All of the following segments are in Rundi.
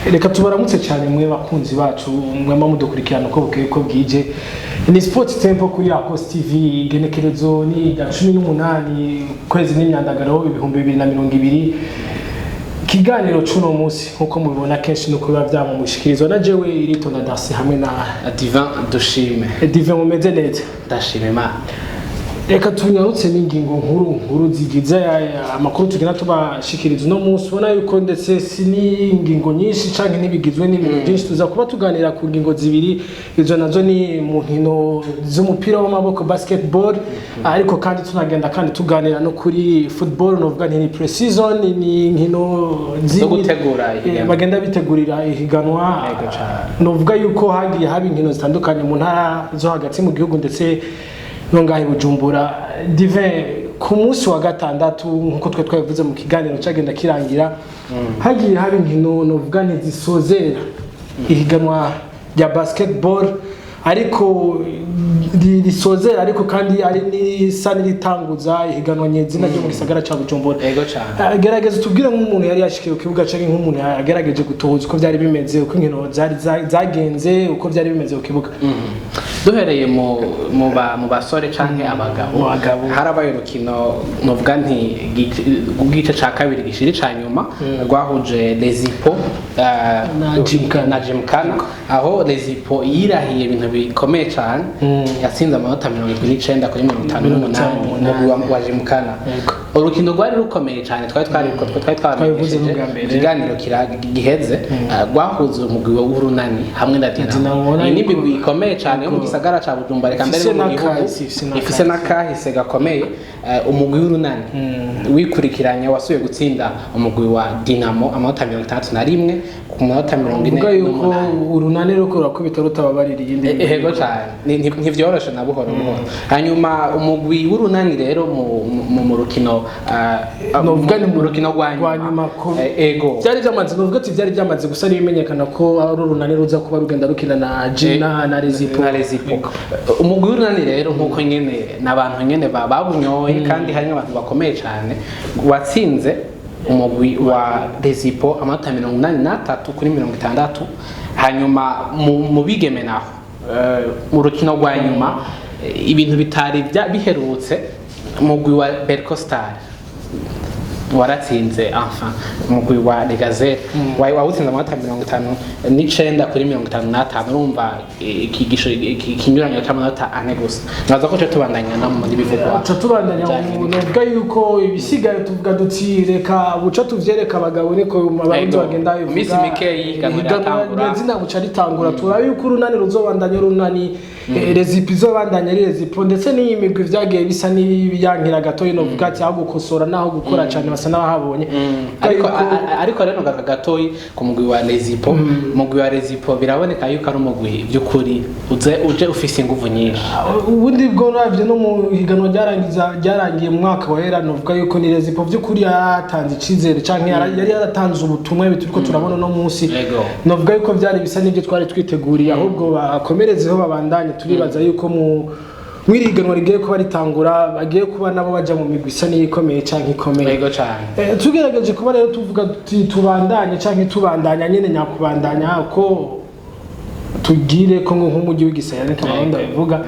Reka tubaramutse cyane mwe bakunzi bacu, mwema mudukurikirana uko bukeye uko bwije. Ni Sport Tempo kuri Akos TV. Igenekerezo ni rya 18 kwezi n'imyandagaro 2020. Ikiganiro c'uno munsi, nk'uko mubibona kenshi, nuko biba vyamumushikirizwa na jewe Iritonda Darcy hamwe na Divin Dushime. Divin, mumeze neza? Ndashima Imana. Reka tunyarutse n'ingingo nkuru nkuru zigize amakuru tugenda tubashikiriza uno munsi. Ubona yuko ndetse si n'ingingo nyinshi canke ntibigizwe n'ibintu byinshi. Tuza kuba tuganira ku ngingo zibiri. Izo nazo ni mu nkino z'umupira w'amaboko, basketball, ariko kandi tunagenda kandi tuganira no kuri football. Novuga nti ni pre-season, ni inkino zo gutegura ihiganwa. Bagenda bitegurira ihiganwa. Yego cane. Novuga yuko hagiye haba inkino zitandukanye mu ntara zo hagati mu gihugu ndetse no ngaha i Bujumbura. Divin, ku munsi wa gatandatu, nkuko twe twabivuze mu kiganiro cagenda kirangira, hagiye haba inkino novuga ntizisozera ihiganwa rya basketball, ariko risozera ariko kandi ari n'isa n'iritanguza ihiganwa nyezina ryo mu gisagara ca Bujumbura. Yego cane. Gerageza utubwire nk'umuntu yari yashikiye ku kibuga canke nk'umuntu yagerageje gutohoza uko byari bimeze, uko inkino zari zagenze, uko byari bimeze ku kibuga. Duhereye mu basore canke abagabo, Mu bagabo. Harabaye urukino novuga nti gice ca kabiri gishiri ca nyuma rwahuje Les Hippos na Gymkhana. Na Gymkhana, aho Les Hippos yirahiye ibintu bikomeye cane, yatsinze amanota 79 kuri 58 umugwi wa Gymkhana. Urukino rwari rukomeye cyane, twari Twabivuze twamenyesheje n'ubwa mbere. Ikiganiro giheze, rwahuze umugwi w'Urunani hamwe na Dinamo. Dinamo. Ubona Iyi ni yuko imigwi ikomeye cyane yo mu gisagara ca Bujumbura, reka mbere Ifise no mu gihugu. n'akahise, ifise n'akahise. Ifise n'akahise gakomeye. Umugwi w'Urunani wikurikiranya wasubiye gutsinda umugwi wa Dinamo amanota 61 ku manota mirongo ine Uvuga yuko n'umunani. Urunani ruko rurakubita rutababarira iyindi. Ego cyane. Ntivyoroshe na buhoro buhoro. Hanyuma umugwi w'Urunani rero mu rukino Novuga ni mu rukino rwa rwa nyuma ego. Byari byamaze, novuga ati byari byamaze gusa n'ibimenyekana ko ari Urunani ruza kuba rugenda rukina na Gina na Les Hippos. Na Les Hippos. Umugwi w'Urunani rero, nkuko nyene n'abantu nyene babunyoye kandi harimo abantu bakomeye cyane, watsinze umugwi wa Les Hippos amanota 83 kuri 60. Hanyuma mu bigeme naho, mu rukino rwa nyuma, ibintu bitari biherutse, umugwi wa Berco Star waratsinze, enfin umugwi wa Les Gazelles wawutsinze amanota 59 kuri 55. Urumva ikigisho ikinyuranyo c'amanota 4 gusa. Naza ko tubandanya no muri bivugwa. Tuca tubandanya. Bijanye. Novuga yuko ibisigaye tuvuga duti reka buca tuvyereka abagabo, niko Abarundi bagenda bivuga. Iminsi mikeyi ihiganwa riratangura. Nyezina buca ritangura. Turabe yuko Urunani ruzobandanya Urunani, Les Hippos izobandanya ari Les Hippos, ndetse n'iyi migwi vyagiye bisa n'ibiyankira gatoyi. Novuga ati aho gukosora naho gukora cane basa n'abahabonye. Ariko ariko rero ngaruka gatoyi ku mugwi wa Les Hippos. Umugwi wa Les Hippos biraboneka yuko ari umugwi by'ukuri uze uje ufise inguvu nyinshi. Ubundi bwo uravye no mu higanwa ryarangiza ryarangiye mu mwaka wahera, novuga yuko ni Les Hippos by'ukuri yaratanze icizere canke yari yaratanze ubutumwa turiko turabona no munsi. Novuga yuko vyari bisa n'ibyo twari twiteguriye, ahubwo bakomerezeho babandanye. Turibaza yuko mu mw'iri higanwa rigiye kuba ritangura bagiye kuba nabo baja mu migwi isa n'iyikomeye canke ikomeye. Yego cane. Tugerageje kuba rero tuvuga tuti tubandanye canke tubandanya nyene nyakubandanya ko tugire ko ngo nk'umujyi w'Igisaya, niko Abarundi babivuga.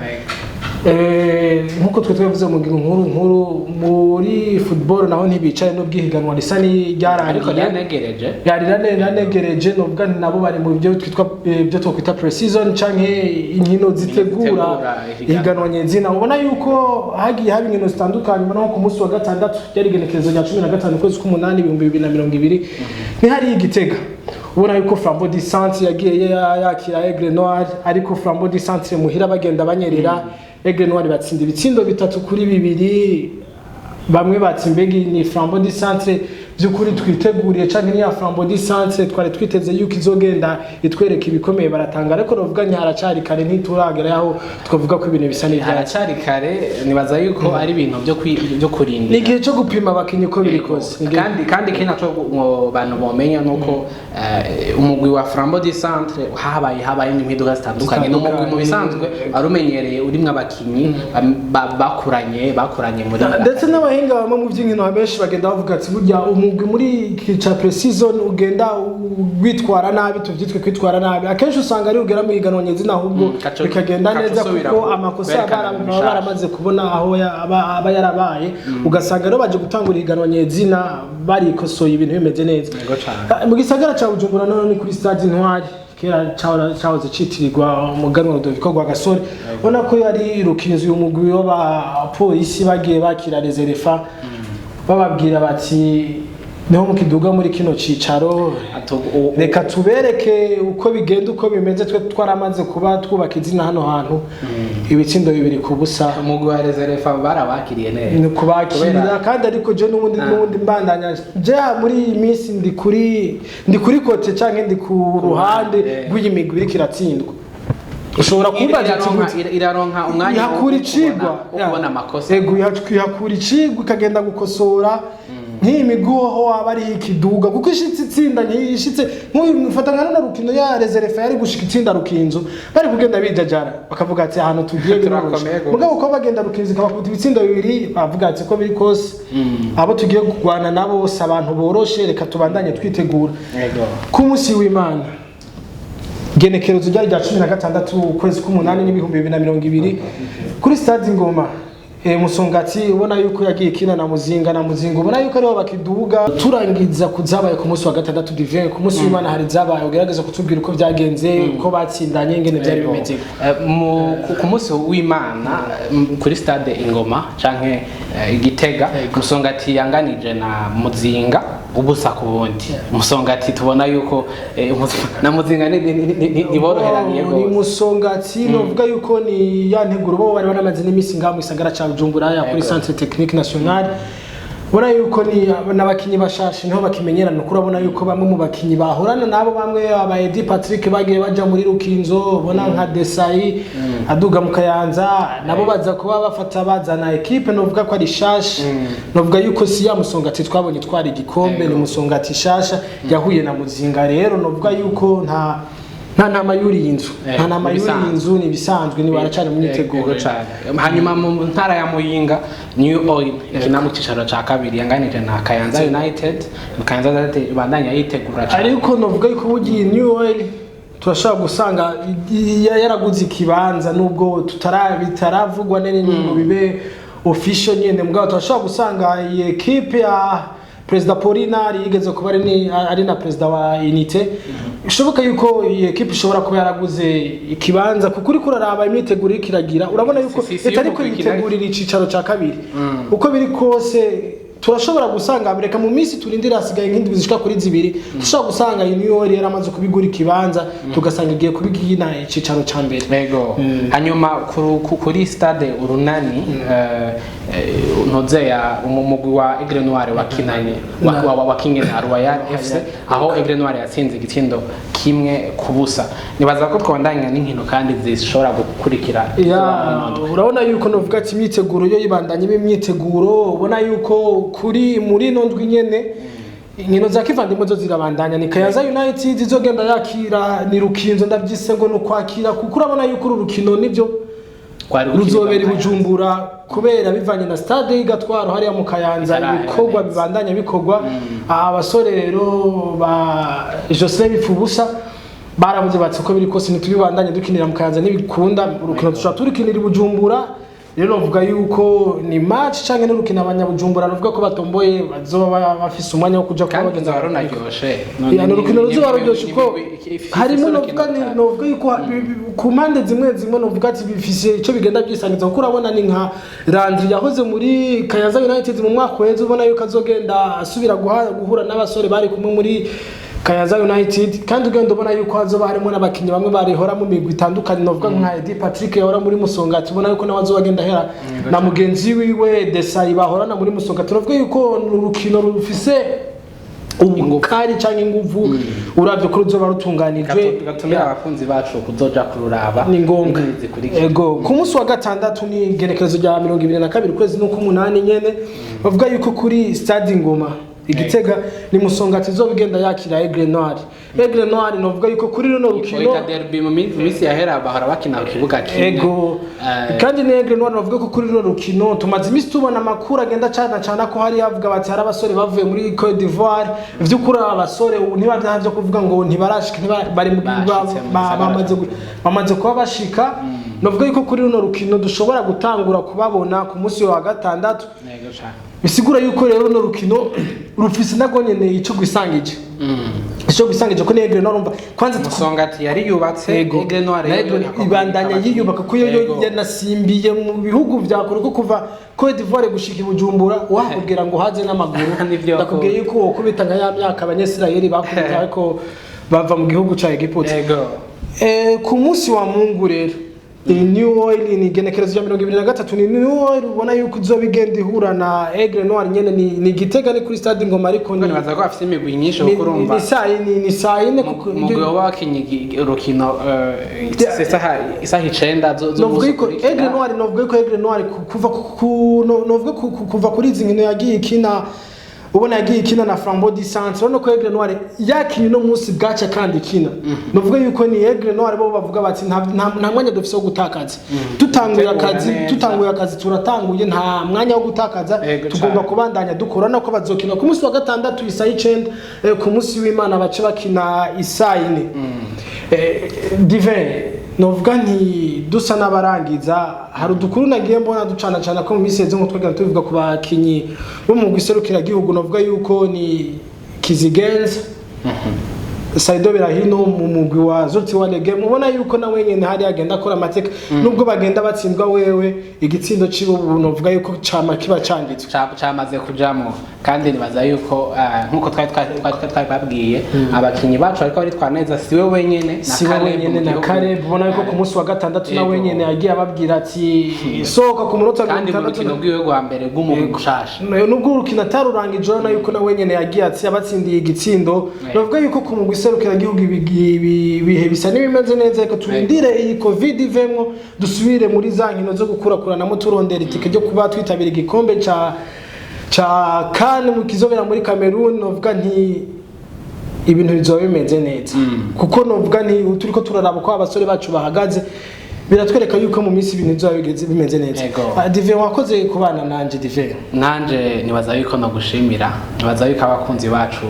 Nkuko twe twavuze mu ngingo nkuru nkuru, muri football naho ntibicaye n'ubwihiganwa risa Ariko n'iryarangiye. ryanegereje. Yari riranegereje. Novuga nti nabo bari mu byo twitwa byo twakwita pre-season canke inkino zitegura zitegura ihiganwa. Ihiganwa nyezina. Ubona yuko hagiye haba inkino zitandukanye. Ubona nko ku munsi wa gatandatu, ryari igenekerezo rya 15 ukwezi k'umunani 2020, ntihari Igitega. Ubona yuko Flambeau du Centre yagiye yakira Aigle Noir, ariko Flambeau du Centre muhira bagenda banyerera, Aigle Noir batsinda ibitsindo 3-2. Bamwe bati: "Mbega ni Flambeau du Centre by'ukuri twiteguriye canke ni ya Flambeau du Centre twari twiteze yuko izogenda itwereka ibikomeye?" Baratanga, ariko novuga nti haracari kare, ntituragera yaho twavuga ko ibintu bisa n'ivyatsi. Haracari kare. Nibaza yuko ari ibintu byo kurindira. Ni igihe cyo gupima abakinyi uko biri kose. Kandi ikindi naco ngo bantu bomenya nuko umugwi wa Flambeau du Centre habaye impinduka zitandukanye. Ni umugwi mu bisanzwe wari umenyereye urimwo abakinyi bakuranye muri Ndetse n'abahinga bamwe mu by'inkino benshi bagenda bavuga ati burya umugwi Umugwi muri iki ca pre-season ugenda witwara nabi, tuvyitwe kwitwara nabi, akenshi usanga ari ugera mu higanwa nyezina ahubwo bikagenda kaco neza, usubira kuko amakosa kwerekana baba bishasha. baramaze kubona aho aba yarabaye, ugasanga rero baje gutangura ihiganwa nyezina barikosoye, ibintu bimeze neza. Yego cane. Mu gisagara ca Bujumbura none ni kuri stade Intwari, kera cahoze citirirwa umuganwa Rudoviko Rwagasore. Ubona ko yari Rukinzo, uyu mugwi w'abapolisi bagiye bakira Les Elephants, bababwira bati: "Niho mukiduga muri kino cicaro, reka tubereke uko bigenda, uko bimeze, twe twaramaze kuba twubaka izina hano hantu." Ibitsindo 2-0. Umugwi wa Les Elephants barabakiriye neza. Ni kubakira kandi, ariko je n'ubundi n'ubundi mbandanya, je muri iyi minsi ndi kuri côté canke ndi ku ruhande rw'iyi migwi iriko iratsindwa. Ushobora kumbaza ati: Iraronka "Gute?" Iraronka umwanya wo Ihakura icigwa. wo kubona amakosa. Ego, ihakura icigwa, ikagenda gukosora nk'iyi migwi ho waba ari ikiduga, kuko ishitse itsinda nk'iyi, ishitse nk'uyu mufata nka runo rukino ya Les Elephants, yari gushika itsinda Rukinzo, bari kugenda bijajara bakavuga ati: "Ahantu tugiye Turakomeye biroroshe." gose. Mugabo uko bagenda Rukinzo ikabakubita ibitsindo bibiri, bavuga ati: "Ko biri kose abo tugiye kurwana nabo bose abantu boroshe, reka tubandanye twitegura." Ku munsi w'Imana, genekerezo ryari rya 16 ukwezi k'umunani n'2020, kuri stade Ingoma, Musongati ubona yuko yagiye ikina na Muzinga, na Muzinga ubona yuko ariho bakiduga. Turangiza kuzabaye ku munsi wa gatandatu, Divin, ku munsi w'Imana hari zabaye, ugerageza kutubwira uko byagenze, uko batsindanye, ingene byari bimeze. Ku munsi w'Imana, kuri stade Ingoma canke Igitega, Musongati yanganije na Muzinga 0-0. Musongati tubona yuko na Muzinga ntiboroheraniye Ni gose. Musongati novuga yuko ni ya nteguro, bo bari baramaze n'iminsi ngaha mu gisagara ca Bujumbura ya kuri Centre Technique National. Ubona yuko ni n'abakinyi bashasha, niho bakimenyerana, kuko urabona yuko bamwe mu bakinyi bahorana nabo, bamwe aba Edi Patrick bagiye baja muri Rukinzo, ubona nka Desai aduga mu Kayanza, nabo baza kuba bafata bazana équipe novuga ko ari shasha. Novuga yuko si ya Musongati twabonye twari igikombe, ni Musongati shasha yahuye na Muzinga. Rero novuga yuko nta ntama yuriye inzu, nta ntama yuriye Ibisanzwe. inzu, ni ibisanzwe, ni baracari mu myiteguro. Yego cane. Hanyuma mu ntara ya Muyinga, New Oil ikina mu cicaro ca kabiri yanganije na Kayanza United. Kayanza United ibandanya yitegura cane. Ariko novuga yuko bugiye New Oil turashobora gusanga yaraguze ikibanza, nubwo bitaravugwa nene ngo bibe official nyene, mugabo turashobora gusanga iyi équipe ya Perezida Polinari yigeze kuba ari na perezida wa Unité, bishoboka yuko iyi équipe ishobora kuba yaraguze ikibanza, kuko uriko uraraba imyiteguro iriko iragira, urabona yuko Si itariko y'umugwi ikina. yitegurira icicaro ca kabiri. Uko biri kose turashobora gusanga, reka mu minsi turindira, hasigaye nk'indwi zishika kuri zibiri, dushobora gusanga New Oil yaramaze kubigura ikibanza, tugasanga igiye kubigina icicaro ca mbere. Yego. Hanyuma kuri stade Urunani, ntuzeya umugwi wa Aigle Noir wakinanye wakinye na Royal FC, aho Aigle Noir yatsinze igitsindo 1-0. Nibaza ko twabandanya n'inkino kandi zishobora gukurikira. Ya, urabona yuko novuga ati imyiteguro yo yibandanye imyiteguro, ubona yuko kuri muri ino ndwi nyene inkino za kivandimwe zo zirabandanya. Ni Kayanza United izogenda yakira ni Rukinzo. Ndavyise ngo ni ukwakira, kuko urabona yuko uru rukino nivyo Kwari gukinirwa ruzobera i mu Kayanza. Bujumbura, kubera bivanye na stade y'igatwaro hariya mu Kayanza, Itarahera ibikorwa neza. bibandanya bikorwa. Abasore rero ba Joseph Bipfubusa baravuze bati: "Uko biri kose ntitubibandanye dukinira mu Kayanza, ntibikunda, urukino dushobora turukinira i Bujumbura." Rero novuga yuko ni match canke n'urukino abanyabujumbura novuga ko batomboye bazoba bafise umwanya wo kuja kuba Kandi bagenda. ruzaba runaryoshe. Ya, ni urukino ruzoba ruryoshe, kuko harimo novuga yuko ku mpande zimwe zimwe novuga ati bifise ico bigenda byisangiza, kuko urabona ni nka Landry yahoze muri Kayanza United mu mwaka uheze, ubona yuko azogenda asubira guhura n'abasore bari kumwe muri Kayanza United, kandi ugenda ubona yuko hazoba harimo n'abakinyi bamwe barihora mu migwi itandukanye, novuga nka Edi Patrick yahora muri Musongati, ubona yuko nawe azoba agenda ahera na mugenzi wiwe Desai bahorana muri Musongati. Novuga yuko ni urukino rufise ubukari canke inguvu, uravye ko ruzoba rutunganijwe. Gatumira abakunzi bacu kuzoja kururaba. Ni ngombwa. N'inkino zikurikira. Ego, ku munsi wa gatandatu ni igenekerezo rya 22 ukwezi n'ukw'umunani nyene, bavuga yuko kuri stade Ingoma Igitega ni Musongati izoba igenda yakira Aigle Noir. Aigle Noir novuga yuko kuri runo rukino Ita derby mu minsi yahera bahora bakina ku kibuga kimwe. Ego. Kandi ni Aigle Noir bavuga ko kuri runo rukino tumaze iminsi tubona amakuru agenda cana cana ko hari yavuga bati hari abasore bavuye muri Cote d'Ivoire. Vy'ukuri aba basore niba vyo kuvuga ngo ntibarashika, bari mu Bashitse mu gisagara bamaze ca bamaze kuba bashika. Novuga yuko kuri runo rukino dushobora gutangura kubabona ku munsi wa gatandatu. Yego cane. Bisigura yuko rero runo rukino rufise narwo nyene ico gwisangije, ico gwisangije ko ni Aigle Noir, urumva kwanza Musongati yari yubatse. Ego. Aigle Noir Na rero Aigle ibandanya yiyubaka kuko yo yanasimbiye mu bihugu vya kure, kuko kuva Cote d'Ivoire gushika i Bujumbura wakubwira ngo haze n'amaguru. Nivyo. Ndakubwiye yuko wokubita nka ya myaka Abanyesirayeli bakubita ariko bava mu gihugu ca Egiputa. Ku munsi wa Mungu rero ni New Oil, ni igenekerezo rya 23, ni New Oil ubona yuko izoba igenda ihura na Aigle Noir nyene, ni Gitega, ni kuri stade Ngoma, ariko ni Nibaza ko bafise imigwi myinshi, kuko urumva ni saa 4 kuko umugwi waba wakinye urukino isaha 9 novuga z'umunsi yuko ukurikira. Aigle Noir, novuga yuko Aigle Noir kuva ku no- novuga kuva kuri izi nkino yagiye ikina, ubona yagiye ikina na Flambeau du Centre, urabona ko Aigle Noir yakinye uno munsi bwaca kandi ikina. Novuga yuko ni Aigle Noir bo bavuga bati nta mwanya dufise wo gutakaza, dutanguye Gutegura akazi, neza. dutanguye akazi, turatanguye, nta mwanya wo gutakaza, tugomba cane. kubandanya dukora. Nako bazokina ku munsi wa gatandatu isaha 9, ku munsi w'Imana bace bakina isaa 4. Divin, novuga nti dusa n'abarangiza, hari udukuru nagiye mbona ducana cana ko mu minsi iheze, nko twagenda tubivuga ku bakinyi bo mu gihugu, novuga yuko ni Kizigenza Saido Berahino mu mugwi wa Zoti wa Lege, mubona yuko nawe nyene hari agenda akora amateka nubwo bagenda batsindwa, wewe igitsindo ciwe ubu novuga yuko cama kiba canditswe. Camaze kujamwo, kandi nibaza yuko nkuko twari babwiye abakinyi bacu ariko baritwara neza, siwe wenyene na si we Caleb wenyene mu na gihugu. Caleb, ubona yuko ku munsi wa gatandatu nawe nyene yagiye ababwira ati sohoka ku munota wa Kandi mu 60. rukino rwiwe rwa mbere rw'umugwi mushasha. Nubwo urukino atarurangije, urabona yuko nawe nyene yagiye ati abatsindiye igitsindo. Navuga yuko ku mugwi serukiragihugu ibihe bisa n'ibimeze neza, ariko turindire iyi Covid ivemwo, dusubire muri za nkino zo gukurakuranamo turondera itike ryo kuba twitabira igikombe ca CAN mu kizobera muri Cameroon. Novuga nti ibintu bizoba bimeze neza, kuko novuga nti turiko turaraba uko abasore bacu bahagaze, biratwereka yuko mu minsi ibintu bizoba bimeze neza. Divin, wakoze kubana nanje, Divin. Nanje nibaza yuko nogushimira, nibaza yuko abakunzi bacu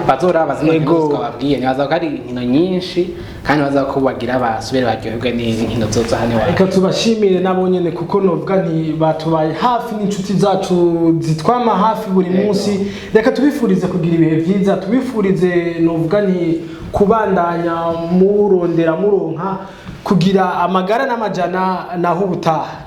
bazoraba zino nkino twababwiye. Nibaza ko ari inkino nyinshi, kandi nibaza ko bagira basubire baryoherwe n'inkino zoza hano iwacu. Reka tubashimire nabo nyene, kuko novuga nti batubaye hafi n'inshuti zacu zitwama hafi buri munsi. Reka tubifurize kugira ibihe vyiza, tubifurize novuga nti kubandanya murondera muronka kugira amagara n'amajana, naho ubutaha.